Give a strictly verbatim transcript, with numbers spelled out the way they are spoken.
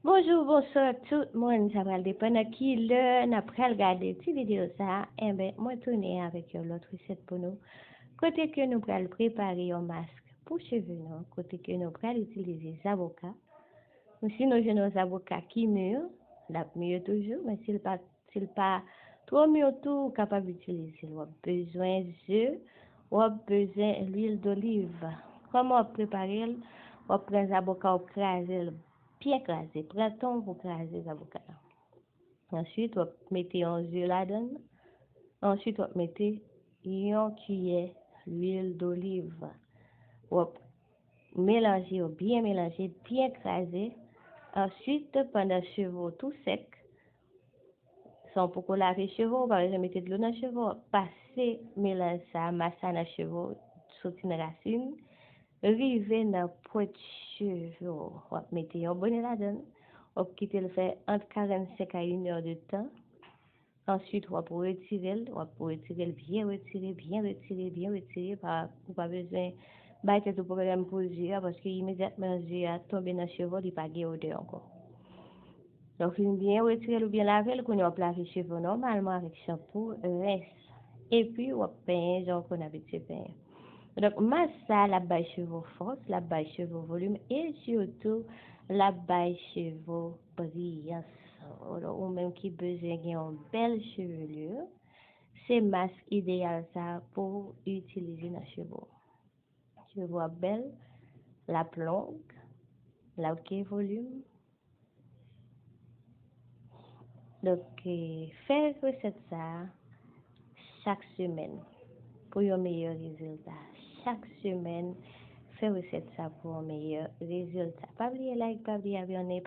Bonjou, bonswa tout moun. Sa pral depann nan ki lè n ap pral gade ti videyo sa a. Enben, mwen tounen avèk yon lòt resèt pou nou. Kote ke nou pral prepare yon mask pou cheve nou. Kote ke nou pral itilize zaboka. Men si nou jwenn yon zaboka ki mi, l ap mi toujou. Men si l pa, si l pa twò mi tou, ou kapab itilize l. W ap bezwen ze, w ap bezwen lwil doliv. Kòman w ap prepare l? W ap pran zaboka, w ap kraze l byen kraze. Pran tan w pou kraze zaboka a. Answit, w ap mete yon ze ladan l. Answit, w ap mete yon kiyè lwil doliv. W ap melanje yo, byen melanje, byen kraze. Answit, pandan cheve w tou sèk, san w poko lave cheve w, ou pa bezwen mete dlo nan cheve w, w ap pase melanj sa, mas sa nan cheve w, soti nan rasin, rive nan pwent cheve w. W ap mete yon bone ladan l, w ap kite l fè ant karannsenk a inè de tan. Answit, w ap retire l, w ap retire l, byen retire, byen retire, byen retire. Pa, ou pa bezwen bay tèt ou pwoblèm pou ze a, paske imedyatman ze a tonbe nan cheve w, li pa gen odè ankò. Lè w fin byen retire l oubyen lave l, kounye a w ap lave cheve w nòmalman avèk chanpou, rens. Epi, w ap penyen jan w konn abitye penyen. Donk, mas sa, l ap bay cheve w fòs, l ap bay cheve w volim, e sitou, l ap bay cheve w briyans. Alò, ou menm ki bezwen gen yon bèl chevelure, se mas ideyal sa pou w itilize nan cheve w. Cheve w ap bèl, l ap long, l ap gen volim. Donk, eh, fè resèt sa a chak semèn pou yon meyè rezilta. Chak semèn, fè resèt sa pou yon meyè rezilta. Pa bliye like, pa bliye abòne,